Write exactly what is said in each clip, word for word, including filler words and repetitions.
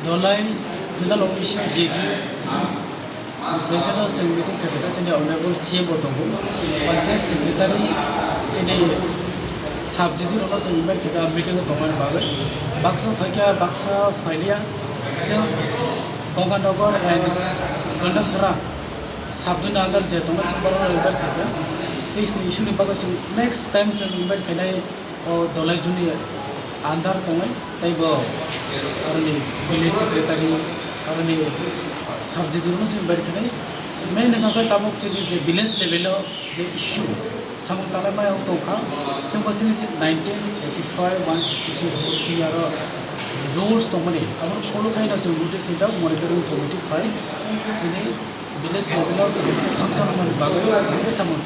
Dolai Zonal Office J D U President o chwng meeting khaikha, chini Honorable C M bo tongo, Panchayat Secretary, chini Sub J D rokno chwng invite khaikha meeting o tongmani bagwi. Baksa phaikha, baksa phailiya, chwng Ganganagar and Gandasara Sub J D ni under je tongnai chwng borokno invite khaikha. Space ni issue ni bagwi chwng next time chwng invite khainai. O Dolai Juni andar tongnai, tei bo aroni village secretary, aroni sub J D rokno chwng bai khenai. Main wngkha khe tabuk chini je village level o je issue samung tangnai mai wng tongkha, chwng bo chini nineteen eighty five one sixty six chini aro rules tongmani, abo follow khaino chwng notice rijak monitoring committee khai chini village level o function mani bagwi samung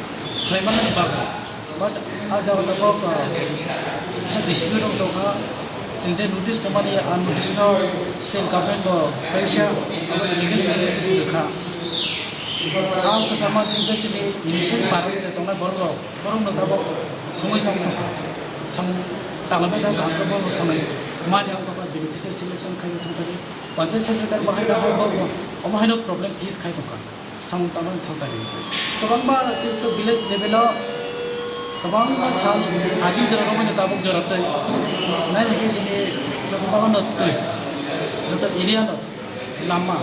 khlai mani bagwi. But a jaga tabuk, uh, kisa dispute rok tongkha. Chwng je notice tongmani, a notice no state government bo kaisa abo illegal notice rwkha. A kwchama je chini innocent party je tongnai borok rok, borok no tabuk songwi samung tongkha. Samung tanglaimani tangkha, borok samung mani ang tongkha, beneficiary selection khai tongkha. Panchayat secretary bahai bahai borok omo haino problem face khai tongkha. Samung tangmani thang tari. Kwbangma chini village level o kwbangma sal agini jora romwi no tabuk jora twi. Nai nai khe chini joto jaga no twi, joto area no lama.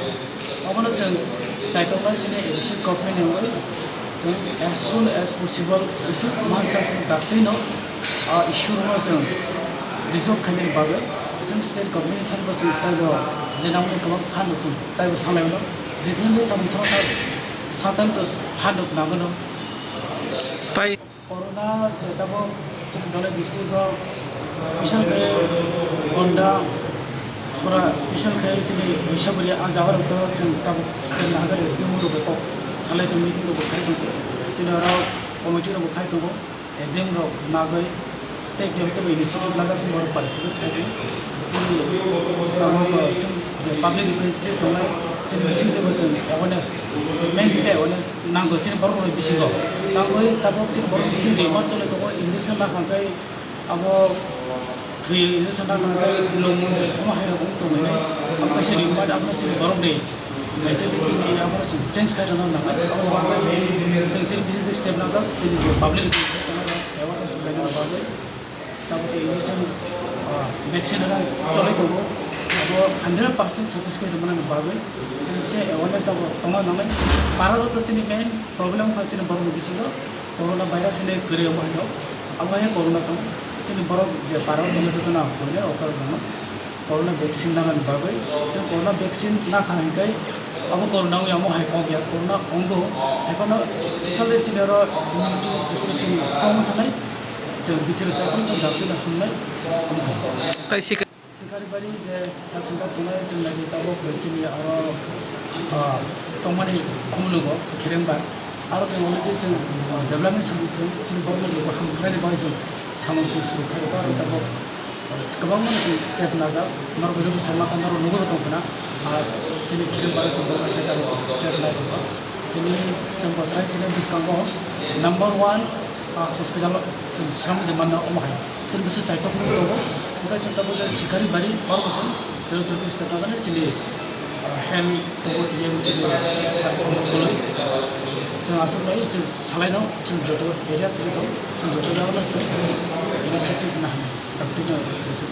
Obono chwng chaitok nai chini A D C government ni wngwi chwng as soon as possible receive mansa chini daktwi no, ah, issue no chwng resolve khainani bagwi chwng state government ni thani bo chwng taibo je nangmani kwbang phan rok chwng taibo sanai mano. Definitely samung thangna tha-, thathani to phan rok nangano. Pai. Corona je tabuk chini Dhalai district o special khe Gonda sora special khe chini Baisabari a jaga rok to chwng tabuk stand hajar S D M rok bo kok salai chwng meeting rok bo khai tongo. Chini oro committee rok bo khai tongo. S D M rok nagwi state level teibo initiative lajak, chwng borok participate khai di. Chini abo bo chwng je public representative tongnai, chini bising teibo chwng awareness, main khe awareness nango chini borok rokni bisingo. Tangwi tabuk chini borok bising tumor choli tongo, injection nakha khe abo thwi injection nakha khe lung omo hai rok wng tongwi nai. Abo kaisa ringmani abo chini borokni mentality ni abo chwng change khai rwna nangnai. Abo bagwi chwng chini bising twi step najak, chini je public awareness khlaina bagwi. Tabuk injection, ah, vaccine rwna choli tongo. Abo hundred percent success khe rwmani bagwi chini bisi awareness abo tongna nangnai. Para rok to chini main problem kha chini borok ni bisingo corona virus hinwi kwrwi omo hai rok. Abo hai corona tong chini borok je para rok tongma joto no abo khe okar rok no. Corona vaccine nanani bagwi, chwng corona vaccine nakha hinkhe abo corona wngya omo hai kok ya, corona ongo, haiphano sale chini oro immunity jephuru chini strong wngkha nai, chwng bithir sa phano chwng dakti no hamnai omo hai. Tai sikari bari je yathungjak tongnai chwng nai tabuk chini oro, ah, tongmani khumulugo kherengbar aro chwng already chwng, ah, development samung chwng chini borokni luku hamkrai ni bagwi chwng samung chwng suru khai aro tabuk. Kwbangma ni chwng step najak, norok joto sai maka norok nugwi bo tong khna, ah, chini khiring bara chwng bo step nai tongo. Chini chwng bo try khna bwskango number one, ah, hospital chwng sram de manna omo hai. Chwng bwswk chaitok nugwi tongo, hwnkhe chwng tabuk je sikari bari oro bo chwng tei tei step nagani chini, ah, health tongo, E M chini sir tongo toloi. Chwng aswk bai chwng salaino chwng joto area chwng tong, chwng joto jagano chwng initiative nahani. Doctor no bisi